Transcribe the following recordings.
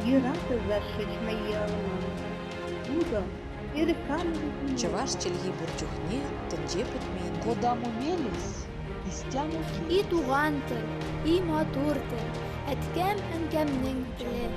И рады зашить мои алманы. Буду Чӑваш чӗлхи пур чухне тӗнче пӗтмен. Кодамо мелесь, истямо И туган тел, и матур тел, әткәм-әнкәмнең теле.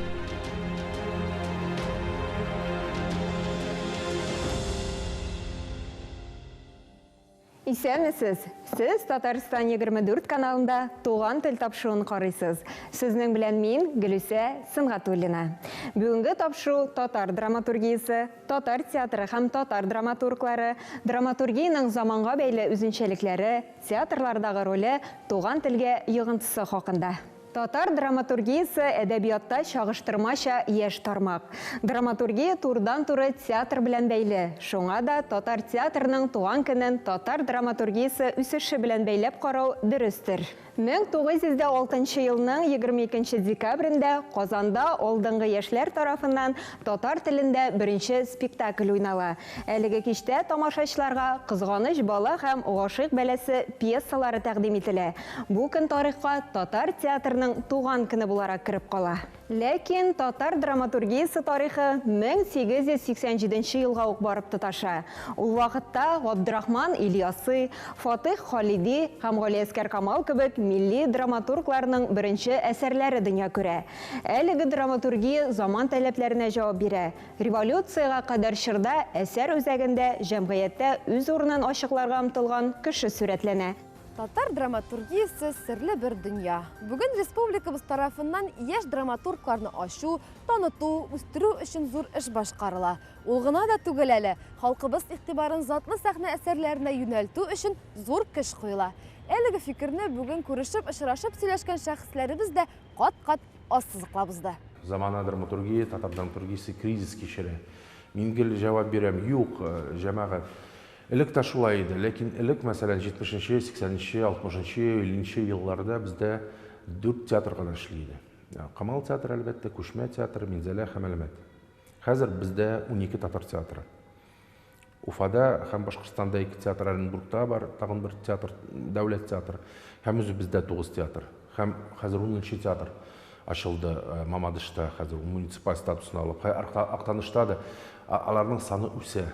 Исәнмесез! Сез Татарстан 24 каналында Туган тел тапшыруын карыйсыз. Сезнең белән мин, Гөлүсә Сөнгатуллина. Бүгенге тапшыру татар драматургиясе, татар театры һәм татар драматурглары, драматургиянең заманга бәйле үзенчәлекләре, театрлардагы роле, туган телгә йогынтысы хакында. Татар драматургиясе әдәбиятта чагыштырмача яшь тармак. Драматургия турыдан-туры театр белән бәйле. Шуңа да татар театрының туган көнен татар драматургиясе үсеше белән бәйләп карау дөрестер. 1906 елның 22 декабрендә Казанда алдынгы яшьләр тарафыннан татар телендә беренче спектакль уйнала. Әлеге кичтә тамашачыларга Кызганыч бала һәм Гашыйк бәласе пьесалары тәкъдим ителә. Бу көн тарихка татар театрының туган көне буларак кереп кала. Ләкин татар драматургиясе тарихы 1887 елга ук барып тоташа. Ул вакытта Габдрахман Ильясы, Фатыйх Халиди һәм Галиәсгар Камал кебек милли драматургларның беренче әсәрләре дөнья күрә. Әлеге драматургия заман таләпләренә җавап бирә. Революциягә кадәр чорда әсәр үзәгендә җәмгыятьтә үз урынын ачыкларга омтылган кеше сурәтләнә. Татар драматургиясе серле бер дөнья. Бүген республикабыз тарафыннан яшь драматургларны ачу, таныту, үстерү өчен зур эш башкарыла. Ул гына да түгел әле, халкыбыз игътибарын затлы сәхнә әсәрләренә юнәлтү өчен зур көч куела. Әлеге фикерне бүген күрешеп, очрашып сөйләшкән шәхесләребез дә кат-кат ассызыклап узды. Замана драматургия, татар драматургиясе кризис кичерә. Мин гел җавап бирәм, юк, җәмәгать. Элек тә шулай иде, ләкин элек, мәсәлән, 70-нче, 80-нче, 60-нчы, 50-нче елларда бездә дүрт театр гына эшли иде. Камал театры, әлбәттә, Күчмә театры, Минзәлә һәм Әлмәт. Хәзер бездә 12 татар театры. Уфада һәм Башкортстанда ике театр, Оренбургта бар тагын бер театр, дәүләт театры. Һәм үзебездә тугыз театр. Һәм хәзер унынчы театр ачылды Мамадышта, хәзер ул муниципаль статусын алып. Актанышта да аларның саны үсә.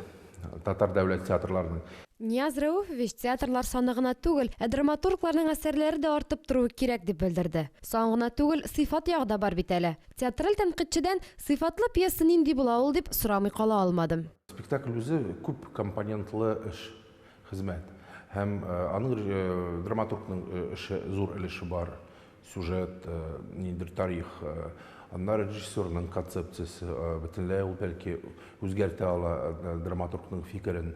Татар дәүләт театрларының. Нияз Рәүфович театрлар саны гына түгел, ә драматургларның әсәрләре дә артып торуы кирәк дип белдерде. Сан гына түгел, сыйфат ягы да бар бит әле. Театраль тәнкыйтьчедән сыйфатлы пьеса нинди була ул дип сорамый кала алмадым. Спектакль үзе күп компонентлы эш, хезмәт. Һәм аның драматургның эше зур өлеше бар. Сюжет, ниндидер тарих, аннары режиссерның концепциясе бөтенләй ул бәлки үзгәртә ала, драматургның фикерен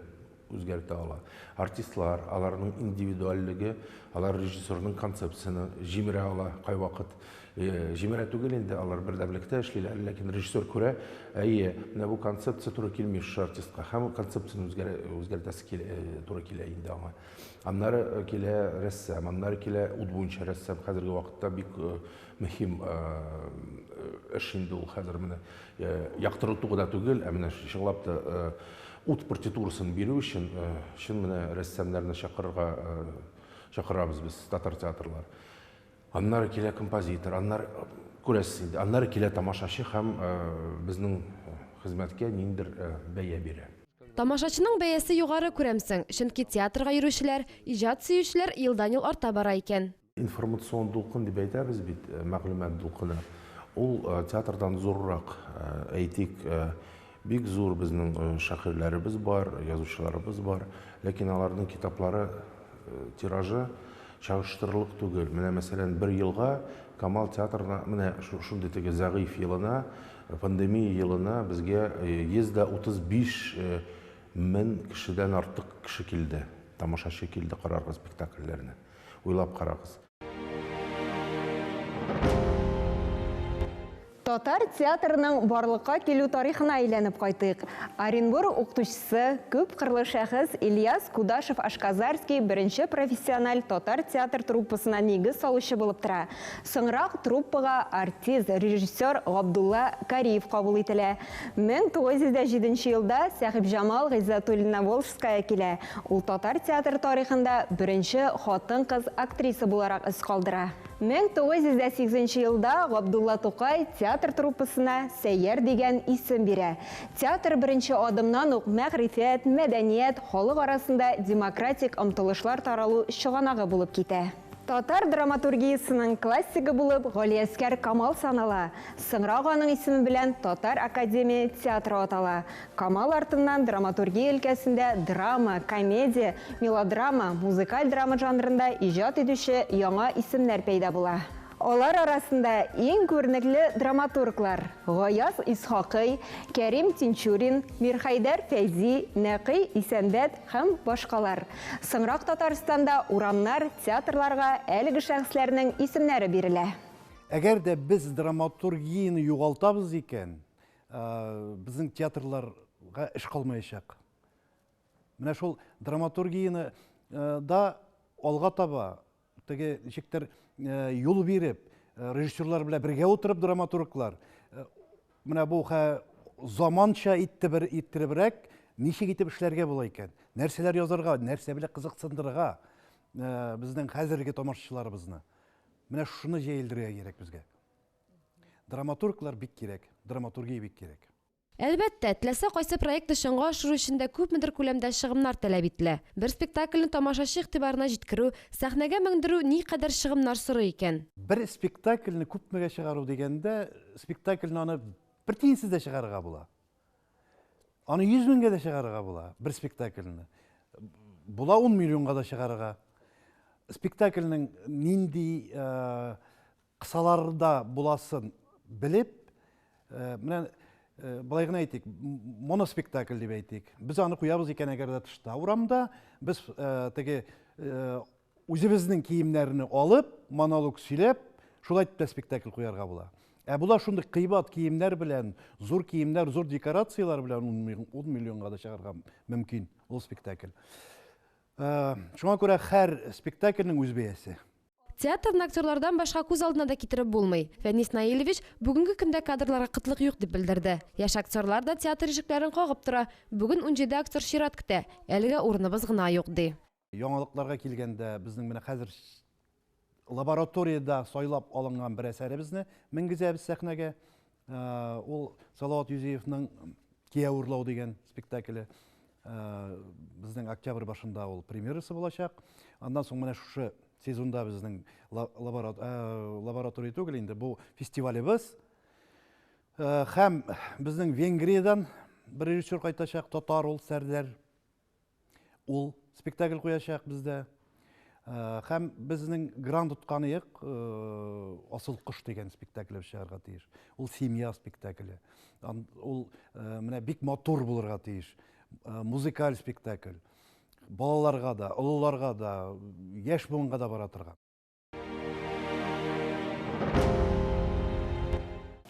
үзгәртә ала. Артистлар, аларның индивидуальлеге, алар режиссерның концепцияне җимерә ала кайвакыт. Җимерә түгел инде, алар бердәмлектә эшлиләр, ләкин режиссер күрә, әйе, менә бу концепция туры килми шушы артистка, һәм концепцияне үзгәртәсе туры килә инде аңа. Аннары килә рәссам, аннары килә ут буенча рәссам. Хәзерге вакытта бик мөһим эш инде ул хәзер менә яктырту гына түгел, ә менә чынлап та ут партитурасын бирү өчен чын менә рәссамнарны чакырырга чакырабыз без татар театрлар. Аннары килә композитор, аннары күрәсез инде, аннары килә тамашачы һәм безнең хезмәткә ниндидер бәя бирә. Тамашачының бәясе югары, күрәмсең, чөнки театрга йөрүчеләр, иҗат сөючеләр елдан-ел арта бара икән. Информацион дулкын дип әйтәбез бит, мәгълүмат дулкыны. Ул театрдан зуррак, әйтик, бик зур безнең шагыйрьләребез бар, язучыларыбыз бар, ләкин аларның китаплары тиражы чагыштырырлык түгел. Менә, мәсәлән, бер елга Камал театрына, менә шундый теге зәгыйфь елына, пандемия елына безгә 135 мең кешедән артык кеше килде, тамашачы килде карарга спектакльләрне. Уйлап карагыз. Татар театрының барлыкка килү тарихына әйләнеп кайтыйк. Оренбург укытучысы, күпкырлы шәхес Ильяс Кудашев-Ашказарский беренче профессиональ татар театр труппасына нигез салучы булып тора. Соңрак труппага артист, режиссер Габдулла Кариев кабул ителә. 1907 елда Сәхибҗамал Гыйззәтуллина-Волжская килә. Ул татар театр тарихында беренче хатын-кыз актриса буларак эз калдыра. 1908 елда Габдулла Тукай театр труппасына Сәйяр дигән исем бирә. Театр беренче адымнан ук мәгърифәт, мәдәният, халык арасында демократик омтылышлар таралу чыганагы булып китә. Татар драматургиясенең классигы булып Галиәсгар Камал санала. Соңрак аның исеме белән Татар академия театры атала. Камал артыннан драматургия өлкәсендә драма, комедия, мелодрама, музыкаль драма жанрында иҗат итүче яңа исемнәр пәйда була. Алар арасында иң күренекле драматурглар Гаяз Исхакый, Кәрим Тинчурин, Мирхәйдәр Фәйзи, Нәкый Исәнбәт һәм башкалар. Соңрак Татарстанда урамнар, театрларга әлеге шәхесләрнең исемнәре бирелә. Әгәр дә без драматургияне югалтабыз икән, безнең театрларга эш калмаячак. Менә шул драматургияне да алга таба теге ничектер юл биреп, режиссерлар белән бергә утырып драматурглар менә бу заманча иттебер иттеребрәк ничек итеп эшләргә була икән? Нәрсәләр язарга, нәрсә белән кызыксындырырга безнең хәзерге тамашачыларыбызны. Менә шуны җәелдерергә кирәк безгә. Драматурглар бик кирәк, драматургия бик кирәк. Әлбәттә, теләсә кайсы проектны чынга ашыру өчен дә күпмедер күләмдә чыгымнар таләп ителә. Бер спектакльне тамашачы игътибарына җиткерү, сәхнәгә меңдерү никадәр чыгымнар сорый икән? Бер спектакльне күпмегә чыгару дигәндә, спектакльне аны бер тиенсез дә чыгарырга була. Аны 100 меңгә дә чыгарырга була, бер спектакльне. Була 10 миллионга да чыгарырга. Спектакльнең нинди кысаларда буласын белеп, менә былай гына әйтик, моноспектакль дип әйтик. Без аны куябыз икән әгәр дә тышта, урамда, без теге үзебезнең киемнәрне алып, монолог сөйләп, шулай итеп тә спектакль куярга була. Ә була шундый кыйбат киемнәр белән, зур киемнәр, зур декорацияләр белән 10 миллионга да чыгарга мөмкин ул спектакль. Шуңа күрә һәр спектакльнең үз бәясе. Театрны актерлардан башка күз алдына да китереп булмый. Фәнис Наилевич бүгенге көндә кадрларга кытлык юк дип белдерде. Яшь актерлар да театр ишекләрен кагып тора. Бүген 17 актер чират көтә. Әлегә урыныбыз гына юк, ди. Яңалыкларга килгәндә, безнең менә хәзер лабораториядә сайлап алынган бер әсәребезне менгезәбез сәхнәгә. Ул Салават Юзеевның Кияү урлау дигән спектакле. Безнең октябрь башында ул премьерасы булачак. Аннан соң менә шушы сезонда безнең лаборатория түгел инде, бу фестивалебез. Һәм безнең Венгриядән бер режиссер кайтачак, татар ул, Сәрдәр. Ул спектакль куячак бездә. Һәм безнең грант тоткан иек Асыл кош дигән спектакль чыгарга тиеш. Ул семья спектакле. Ул менә бик матур булырга тиеш. Музыкаль спектакль. Балаларга да, олыларга да, яшь буынга да бара торган.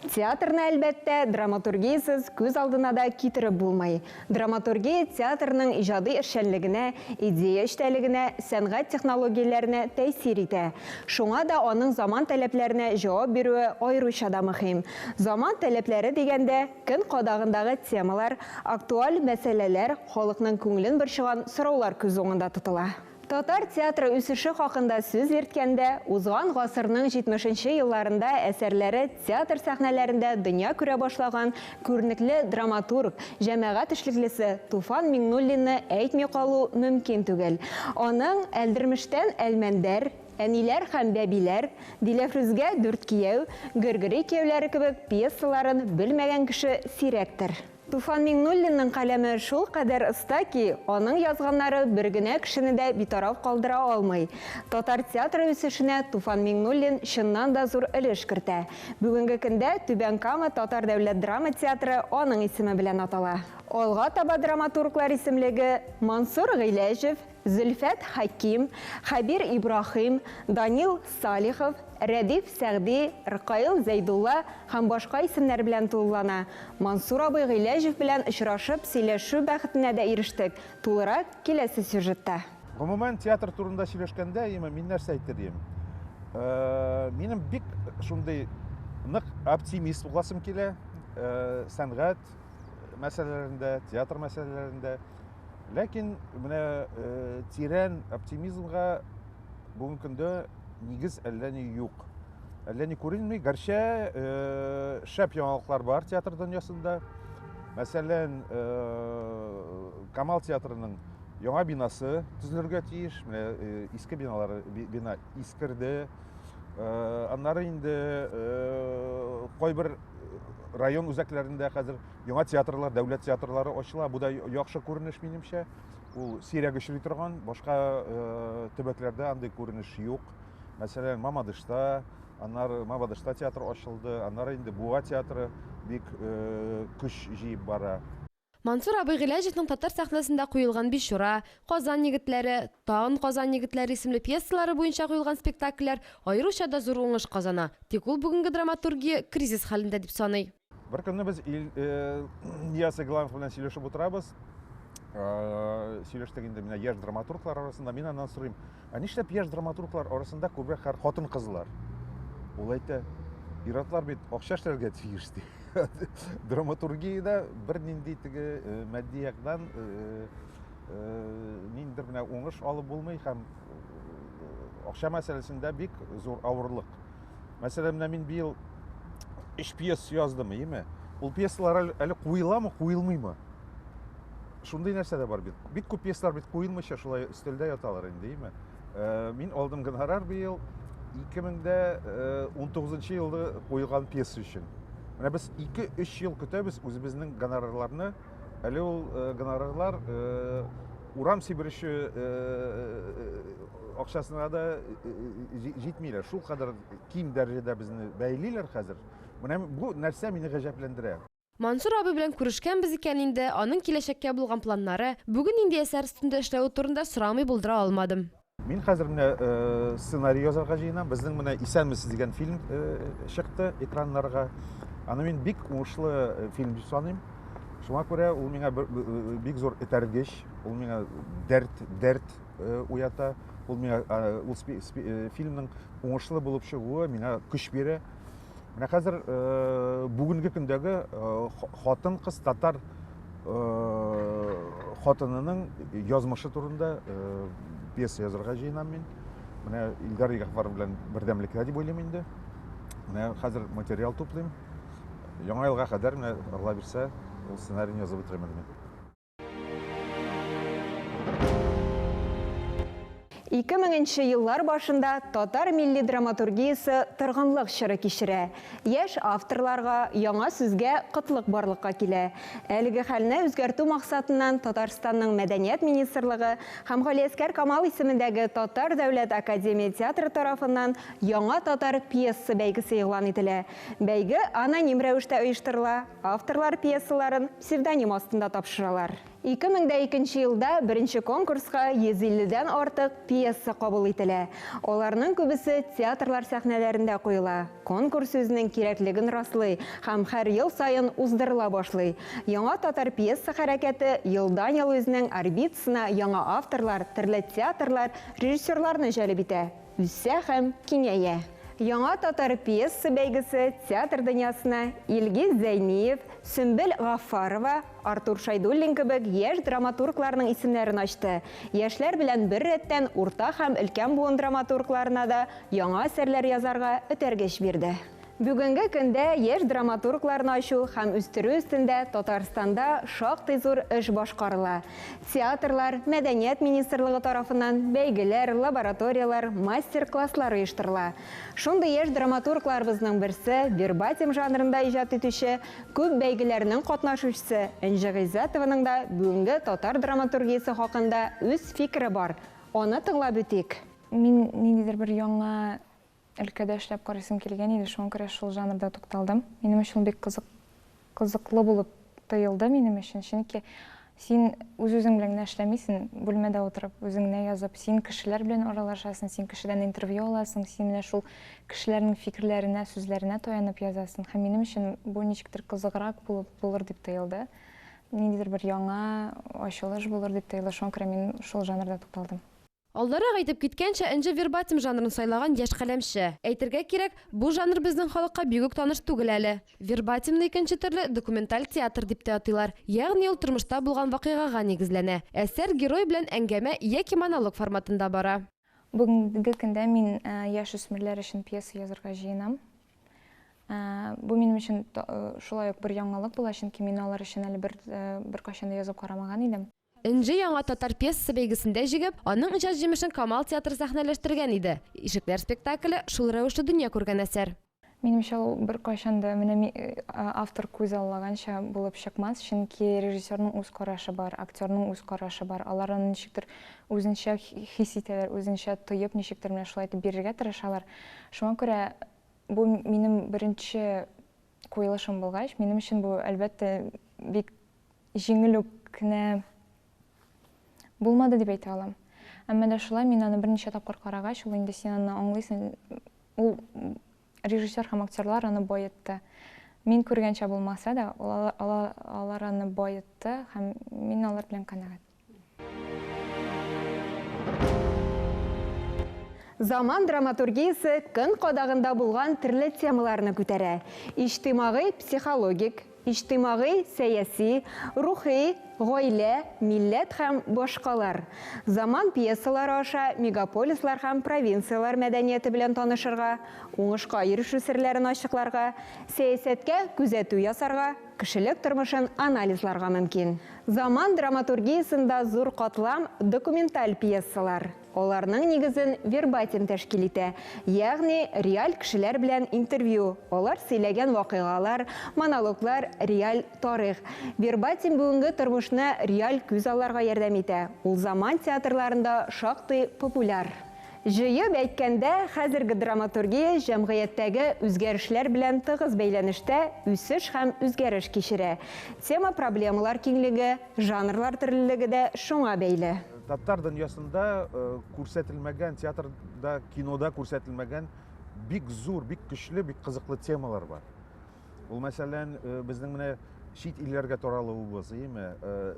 Театрны, әлбәттә, драматургиясез күз алдына да китереп булмый. Драматургия театрның иҗади эшчәнлегенә, идея эчтәлегенә, сәнгать технологияләренә тәэсир итә. Шуңа да аның заман таләпләренә җавап бирүе аеруча да мөһим. Заман таләпләре дигәндә, көн кадагындагы темалар, актуаль мәсьәләләр, халыкның күңелен борчыган сораулар күз уңында тотыла. Татар театры үсеше хакында сүз йөрткәндә, узган гасырның 70 нче елларында әсәрләре театр сәхнәләрендә дөнья күрә башлаган күренекле драматург, җәмәгать эшлеклесе Туфан Миңнуллинны әйтми калу мөмкин түгел. Аның Әлдермештән Әлмәндәр, Әниләр һәм бәбиләр, Диләфрүзгә дүрт кияү, Гөргөри кияүләре кебек пьесаларын белмәгән кеше сирәктер. Туфан Миңнуллинның каләме шулкадәр оста ки, аның язганнары бер генә кешене дә битараф калдыра алмый. Татар театры үсешенә Туфан Миңнуллин чыннан да зур өлеш кертә. Бүгенге көндә Түбән Кама татар дәүләт драма театры аның исеме белән атала. Алга таба драматурглар исемлеге Мансур Гыйләҗев, Зөлфәт Хәким, Хәбир Ибраһим, Данил Салихов, Рәдиф Сәгъди, Ркаил Зәйдулла һәм башка исемнәр белән тулылана. Мансур абый Гыйләҗев белән очрашып сөйләшү бәхетенә дә ирештек. Тулырак киләсе сюжетта. Гомумән, театр турында сөйләшкәндә, әйеме, мин нәрсә әйтер идем? Минем бик шундый нык оптимист буласым килә, сәнгать мәсьәләләрендә, театр мәсьәләләрендә. Ләкин менә тирән оптимизмга бүгенге көндә нигез әллә ни юк. Әллә ни күренми, гәрчә шәп яңалыклар бар театр дөньясында. Мәсәлән, Камал театрының яңа бинасы төзелергә тиеш. Менә иске биналары бина искерде. Аннары инде кайбер район үзәкләрендә хәзер яңа театрлар, дәүләт театрлары ачыла. Бу да яхшы күренеш минемчә. Ул сирәк очрый торган, башка төбәкләрдә андый күренеш юк. Мәсәлән, Мамадышта, аннары Мамадышта театр ачылды, аннары инде Буа театры бик көч җыеп бара. Мансур абый Гыйләҗевның татар сәхнәсендә куелган Бичура, Казан егетләре, Тагын Казан егетләре исемле пьесалары буенча куелган спектакльләр аеруча да зур уңыш казана. Тик ул бүгенге драматургия кризис хәлендә дип саный. Бер көнне без Нияз Игламов белән сөйләшеп утырабыз. Сөйләштек инде менә яшь драматурглар арасында. Мин аннан сорыйм, ә нишләп яшь драматурглар арасында күбрәк хәр хатын-кызлар? Ул әйтә, ир-атлар бит акча эшләргә тиеш ди. Драматургиядә бернинди теге матди яктан ниндидер менә уңыш алып булмый һәм акча мәсьәләсендә бик зур авырлык. Мәсәлән, менә мин быел өч пьеса яздым, име? Ул пьесалар әле куеламы, куелмыймы? Шундый нәрсә дә бар бит. Бик күп пьесалар бит куелмыйча шулай өстәлдә яталар инде, име? Мин алдым гонорар быел 2019 елда куелган пьеса өчен. Менә без 2-3 ел көтәбез үзебезнең гонорарларны. Әле ул гонорарлар урам сиберүче акчасына да җитмиләр. Шул кадәр ким дәрәҗәдә безне бәйлиләр хәзер. Менә бу нәрсә мине гаҗәпләндерә. Мансур абый белән күрешкәнбез икән инде, аның киләчәккә булган планнары, бүген нинди әсәр өстендә эшләве турында сорамый булдыра алмадым. Мин хәзер менә сценарий язарга җыенам. Безнең менә Исәнмесез дигән фильм чыкты экраннарга. Аны мин бик уңышлы фильм дип саныйм. Шуңа күрә ул миңа бик зур этәргеч, ул миңа дәрт, дәрт уята. Ул миңа ул фильмның уңышлы булып чыгуы миңа көч бирә. Менә хәзер бүгенге көндәге хатын-кыз татар хатынының язмышы турында пьеса язарга җыенам мин. Менә Илдар Гафаров белән бердәмлектә дип уйлыйм инде. Менә хәзер материал туплыйм. Яңа елга кадәр менә Алла бирсә, ул сценарийны язып бетерермен мин. 2000 еллар башында татар милли драматургиясе торгынлык чоры кичерә. Яшь авторларга яңа сүзгә кытлык барлыкка килә. Әлеге хәлне үзгәртү максатыннан Татарстанның Мәдәният министрлыгы һәм Галиәсгар Камал исемендәге Татар дәүләт академия театры тарафыннан Яңа татар пьеса бәйгесе игълан ителә. Бәйге аноним рәвештә оештырыла, авторлар пьесаларын псевдоним астында тапшыралар. 2002 елда беренче конкурска 150 дән артык пьеса кабул ителә. Аларның күбесе театрлар сәхнәләрендә куела. Конкурс үзенең кирәклеген раслый һәм һәр ел саен уздырыла башлый. Яңа татар пьеса хәрәкәте елдан-ел үзенең орбитасына яңа авторлар, төрле театрлар, режиссерларны җәлеп итә, үсә һәм киңәя. Яңа татар пьеса бәйгесе театр дөньясына Илгиз Зәйниев, Сөмбел Гаффарова, Артур Шәйдуллин кебек яшь драматургларның исемнәрен ачты. Яшьләр белән бер рәттән урта һәм өлкән буын драматургларына да яңа әсәрләр язарга этәргеч бирде. Бүгенге көндә яшь драматургларны ачу һәм үстерү өстендә Татарстанда шактый зур эш башкарыла. Театрлар, Мәдәният министрлыгы тарафыннан бәйгеләр, лабораторияләр, мастер-класслар оештырыла. Шундый яшь драматургларыбызның берсе, вербатим жанрында иҗат итүче, күп бәйгеләрнең катнашучысы Энҗе Гыйззәтованың да бүгенге татар драматургиясе хакында үз фикере бар. Аны тыңлап үтик. Мин ниндидер бер яңа өлкәдә эшләп карыйсым килгән иде, шуңа күрә шул жанрда тукталдым. Минем өчен ул бик кызык, кызыклы булып тоелды минем өчен, чөнки син үз-үзең белән генә эшләмисең, бүлмәдә утырып, үзең генә язып, син кешеләр белән аралашасың, син кешедән интервью аласың, син менә шул кешеләрнең фикерләренә, сүзләренә таянып язасың. Һәм минем өчен бу ничектер кызыграк булып булыр дип тоелды. Ниндидер бер яңа ачылыш булыр дип тоелды, шуңа күрә мин шул жанрда тукталдым. Алдарак әйтеп киткәнчә, Энҗе вербатим жанрын сайлаган яшь каләмче. Әйтергә кирәк, бу жанр безнең халыкка бик үк таныш түгел әле. Вербатимны икенче төрле документаль театр дип тә атыйлар. Ягъни ул тормышта булган вакыйгага нигезләнә. Әсәр герой белән әңгәмә яки монолог форматында бара. Бүгенге көндә мин яшүсмерләр өчен пьеса язарга җыенам. Бу минем өчен шулай ук бер яңалык була, чөнки мин алар өчен әле бер беркайчан да язып карамаган идем. Энҗе яңа татар пьесасы бәйгесендә җиңеп, аның иҗат җимешен Камал театры сәхнәләштергән иде. Ишекләр спектакле шул рәвешле дөнья күргән әсәр. Минемчә, ул беркайчан да менә автор күз аллаганча булып чыкмас, чөнки режиссерның үз карашы бар, актерның үз карашы бар. Алар аны ничектер үзенчә хис итәләр, үзенчә тоеп, ничектер менә шулай итеп бирергә тырышалар. Шуңа күрә бу минем беренче куелышым булгач, минем өчен бу, әлбәттә, бик җиңел үк кенә булмады дип әйтә алам. Әмма дә шулай мин аны берничә тапкыр карагач, ул инде син аны аңлыйсың, ул режиссер һәм актерлар аны баетты. Мин күргәнчә булмаса да, алар аны баетты һәм мин алар белән канәгать. Заман драматургиясе көн кадагында булган төрле темаларны күтәрә. Иҗтимагый, психологик, иҗтимагый, сәяси, рухи, гаилә, милләт һәм башкалар. Заман пьесалары аша мегаполислар һәм провинцияләр мәдәнияте белән танышырга, уңышка ирешү серләрен ачыкларга, сәясәткә күзәтү ясарга, кешелек тормышын анализларга мөмкин. Заман драматургиясендә зур катлам документаль пьесалар. Аларның нигезен вербатим тәшкил итә, ягъни реаль кешеләр белән интервью, алар сөйләгән вакыйгалар, монологлар, реаль тарих. Вербатим бүгенге тормышны реаль күз алларга ярдәм итә. Ул заман театрларында шактый популяр. Җыеп әйткәндә, хәзерге драматургия җәмгыятьтәге үзгәрешләр белән тыгыз бәйләнештә үсеш һәм үзгәреш кичерә. Тема проблемалар киңлеге, жанрлар төрлелеге дә шуңа бәйле. Татар дөньясында күрсәтелмәгән, театрда, кинода күрсәтелмәгән бик зур, бик көчле, бик кызыклы темалар бар. Ул, мәсәлән, безнең менә чит илләргә таралуыбыз, әйеме,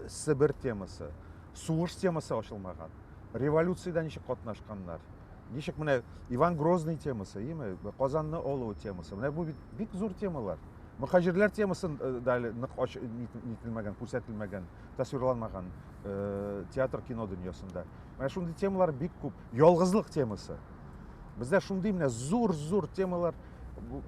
Себер темасы, сугыш темасы ачылмаган, революциядә ничек катнашканнар, ничек менә Иван Грозный темасы, әйеме, Казанны алу темасы. Менә бу бит бик зур темалар. Мөхаҗирләр темасын да әле нык нителмәгән, күрсәтелмәгән, тасвирланмаган театр, кино дөньясында. Менә шундый темалар бик күп. Ялгызлык темасы. Бездә шундый менә зур-зур темалар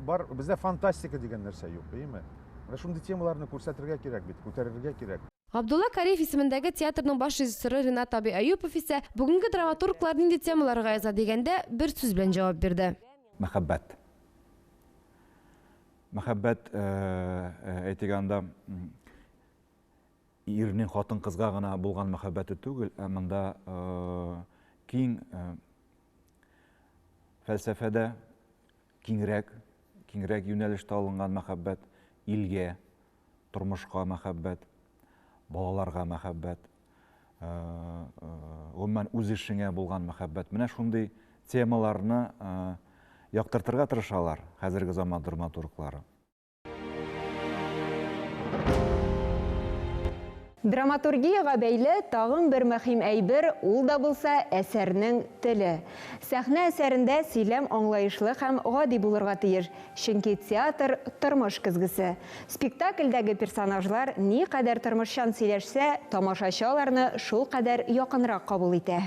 бар. Бездә фантастика дигән нәрсә юк, әйеме? Менә шундый темаларны күрсәтергә кирәк бит, күтәрергә кирәк. Габдулла Кариев исемендәге театрның баш режиссеры Ринат абый Әюпов исә бүгенге драматурглар нинди темаларга яза дигәндә бер сүз белән җавап бирде. Мәхәббәт. Мәхәббәт, әйтик анда, ирнең хатын-кызга гына булган мәхәббәте түгел, ә монда киң фәлсәфәдә киңрәк, киңрәк юнәлештә алынган мәхәббәт, илгә, тормышка мәхәббәт, балаларга мәхәббәт, гомумән үз эшеңә булган мәхәббәт. Менә шундый темаларны яктыртырга тырышалар хәзерге заман драматурглары. Драматургияга бәйле тагын бер мөһим әйбер, ул да булса әсәрнең теле. Сәхнә әсәрендә сөйләм аңлаешлы һәм гади булырга тиеш, чөнки театр тормыш көзгесе. Спектакльдәге персонажлар никадәр тормышчан сөйләшсә, тамашачы аларны шулкадәр якынрак кабул итә.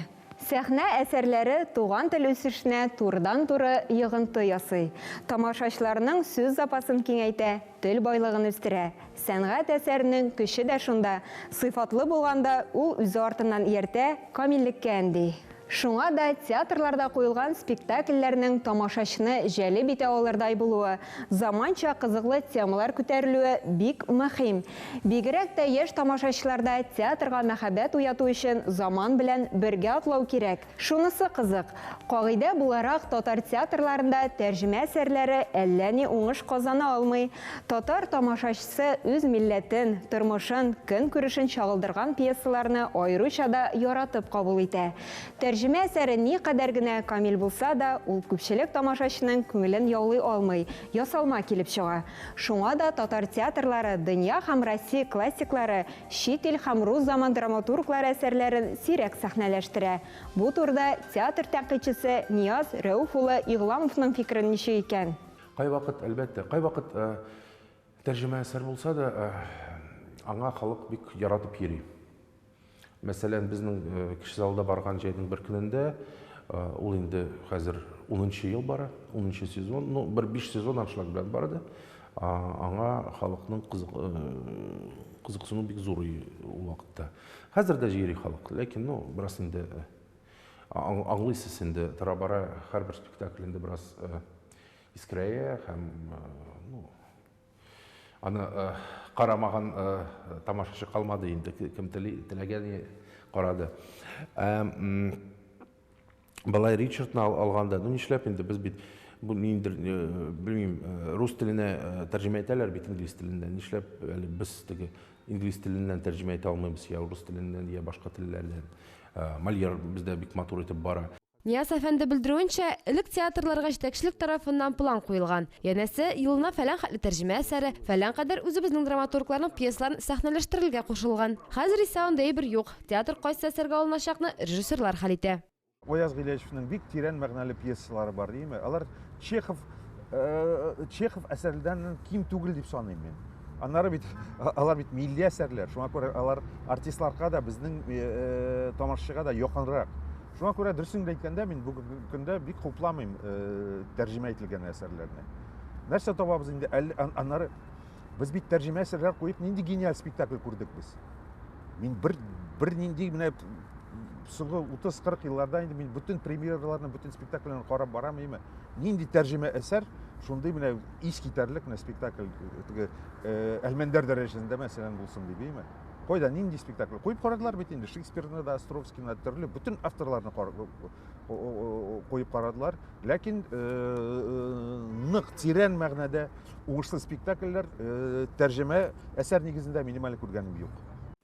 Сәхнә әсәрләре туган тел үсешенә турыдан-туры йогынты ясый. Тамашачыларның сүз запасын киңәйтә, тел байлыгын үстерә. Сәнгать әсәренең көче дә шунда. Сыйфатлы булганда ул үзе артыннан ияртә, камиллеккә өнди. Шуңа да театрларда куелган спектакльләрнең тамашачыны җәлеп итә алырдай булуы, заманча кызыклы темалар күтәрелүе бик мөһим. Бигрәк тә яшь тамашачыларда театрга мәхәббәт уяту өчен заман белән бергә атлау кирәк. Шунысы кызык, кагыйдә буларак татар театрларында тәрҗемә әсәрләре әллә ни уңыш казана алмый. Татар тамашачысы үз милләтен, тормышын, көнкүрешен чагылдырган пьесаларны аеруча да яратып кабул итә. Тәрҗемә әсәре никадәр генә камил булса да, ул күпчелек тамашачының күңелен яулый алмый, ясалма килеп чыга. Шуңа да татар театрлары дөнья һәм Россия классиклары, чит ил һәм рус заман драматурглары әсәрләрен сирәк сәхнәләштерә. Бу турыда театр тәнкыйтьчесе Нияз Рәүф улы Игъламовның фикерен ничек икән? Кайвакыт, әлбәттә, кайвакыт тәрҗемә әсәр булса да, аңа халык бик яратып йөри. Мәсәлән, безнең кече залда барган җәйнең бер көнендә Ул инде хәзер 10 ел бара, 10 сезон. Ну, бер 5 сезон аншлаг белән барды. Аңа халыкның кызыксыну бик зур ул вакытта. Хәзер дә җыйри халык, ләкин, ну, бераз инде аңлыйсыз инде, тора-бара һәрбер спектакль инде бераз искерәя һәм, ну, аны карамаган тамашачы калмады инде, кем теләгән карады. Балай Ричардны алганда, ну нишләп инде без бит бу ниндидер, белмим, рус теленә тәрҗемә итәләр бит инглиз теленнән. Нишләп әле без теге инглиз теленнән тәрҗемә итә алмыйбыз, я рус теленнән, я башка телләрдән. Мольер бездә бик матур итеп бара. Нияз әфәнде белдерүенчә, элек театрларга җитәкчелек тарафыннан план куелган. Янәсе, елына фәлән хәтле тәрҗемә әсәре, фәлән кадәр үзебезнең драматургларның пьесаларын сәхнәләштерергә кушылган. Хәзер исә андый әйбер юк. Театр кайсы әсәргә алыначакны режиссерлар хәл итә. Аяз Гыйләҗевнең бик тирән мәгънәле пьесалары бар, димме? Алар Чехов, Чехов әсәрләреннән ким түгел дип саныйм мин. Аннары бит алар бит милли әсәрләр, шуңа күрә алар артистларга да, безнең тамашачыга да якынрак. Шуңа күрә дөресен генә әйткәндә, мин бүгенге көндә бик хупламыйм тәрҗемә ителгән әсәрләрне. Нәрсә табабыз инде? Әле аннары без бит тәрҗемә әсәрләр куеп нинди гениаль спектакль күрдек без. Мин бер бер нинди менә соңгы 30-40 елларда инде мин бөтен премьераларны, бөтен спектакльләрне карап барам, әйме. Нинди тәрҗемә әсәр, шундый менә ис китәрлек менә спектакль теге Әлмәндәр дәрәҗәсендә мәсәлән булсын дип, әйме. Кайда нинди спектакль? Куеп карадылар бит инде Шекспирны да, Островскийны да, төрле бөтен авторларны куеп карадылар. Ләкин нык тирән мәгънәдә уңышлы спектакльләр тәрҗемә әсәр нигезендә минем әле күргәнем юк.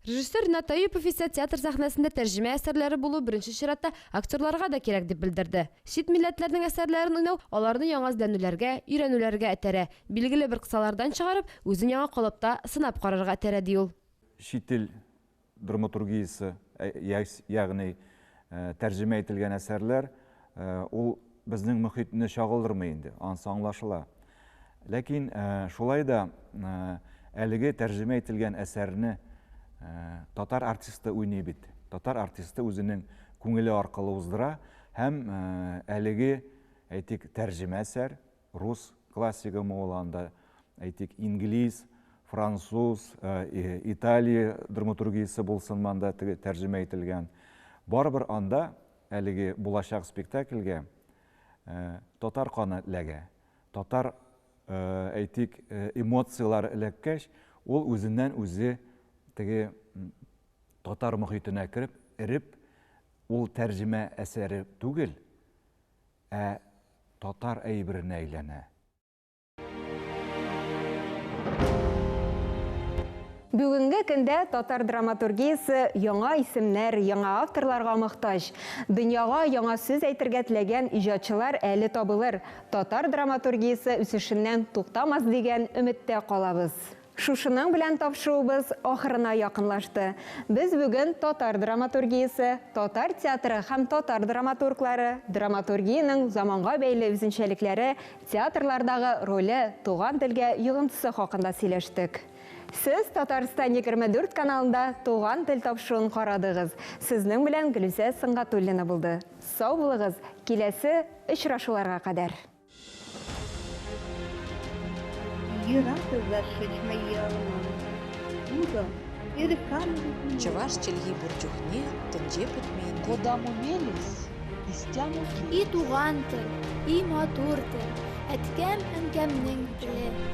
Режиссер Ринат Әюпов исә театр сәхнәсендә тәрҗемә әсәрләре булу беренче чиратта актерларга да кирәк дип белдерде. Чит милләтләрнең әсәрләрен уйнау аларны яңа эзләнүләргә, өйрәнүләргә этәрә, билгеле бер кысалардан чыгарып, үзен яңа калыпта сынап карарга этәрә, ди ул. Чит ил драматургиясе, ягъни тәрҗемә ителгән әсәрләр, ул безнең мөхитне чагылдырмый инде, анысы аңлашыла. Ләкин шулай да әлеге тәрҗемә ителгән әсәрне татар артисты уйный бит. Татар артисты үзенең күңеле аркылы уздыра һәм әлеге, әйтик, тәрҗемә әсәр, рус классигымы ул анда, әйтик, инглиз, француз, Италия драматургиясе булсын анда теге тәрҗемә ителгән. Барыбер анда әлеге булачак спектакльгә татар каны эләгә. Татар, әйтик, эмоцияләре эләккәч, ул үзеннән үзе теге татар мохитенә кереп, эреп, ул тәрҗемә әсәре түгел, ә татар әйберенә әйләнә. Бүгенге көндә татар драматургиясе яңа исемнәр, яңа авторларга мохтаҗ. Дөньяга яңа сүз әйтергә теләгән иҗатчылар әле табылыр. Татар драматургиясе үсешеннән туктамас дигән өметтә калабыз. Шушының белән тапшыруыбыз ахырына якынлашты. Без бүген татар драматургиясе, татар театры һәм татар драматурглары, драматургиянең заманга бәйле үзенчәлекләре, театрлардагы роле, туган телгә йогынтысы хакында сөйләштек. Сез Татарстан 24 каналында Туган тел тапшыруын карадыгыз. Сезнең белән Гөлүсә Сөнгатуллина булды. Сау булыгыз, киләсе очрашуларга кадәр. Чӑваш чӗлхи пур чухне тӗнче пӗтмен. Кодамо мелесь, истямо И туган тел, и матур тел, әткәм-әнкәмнең теле.